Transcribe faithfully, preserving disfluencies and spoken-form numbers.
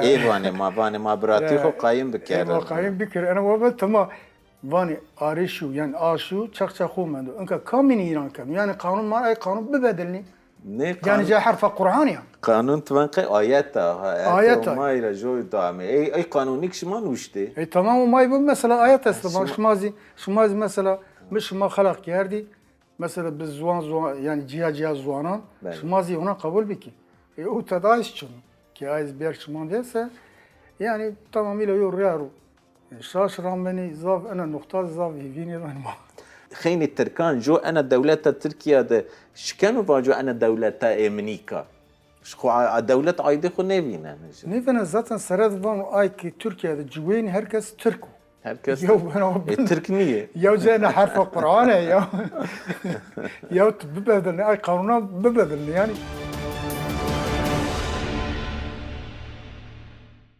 Ê vanê ma, vanê ma biratî xo qayîm bikerê. Ê ma qayîm bikerê. Ena wa be tema vanê arê şû, yanî a şû, çeq çeq xo mendo. Inka kamînî îran keno? Yanî qanûn ma, ey qanûn bibedilnî. Nê yanî qanûn, ca herfa Qur'anî ya. Qanûn ti van qey ayet a, ha, ayet a. Ma îra joy dame. Ey, ey qanûnîk şima nuştê. Ey tamam, o may bu mesela ayet est. Şima, şima zî, şima zî mesela, mi şima xelaq kerdî. Mesela bi ziwan, ziwan, yanî cîya cîya ziwanan, belê, şima zî hona qebul bikî. E, o tedayîş çin. Ki ayz ber şima dese, yanî tamamîle yo rîya ro. E, şaş ramenî zaf, ena nuqta zaf hîvînî ran ma. Xeynî tirkan jo ena dewleta Tirkîya de şikeno vajo ena dewleta ê mi nîka. Ji xo a, a dewlet aydê xo nêvînenê jî. Nêvînenê, zaten sere de vano ay ki Tirkîya de ciwênî herkes Tirk o. Herkes yew beno. E, Tirk nîyê. Yew cayê na herfa Qur'an e ya. Ya tu bibedilnê, ay qanûna bibedilnê yanî.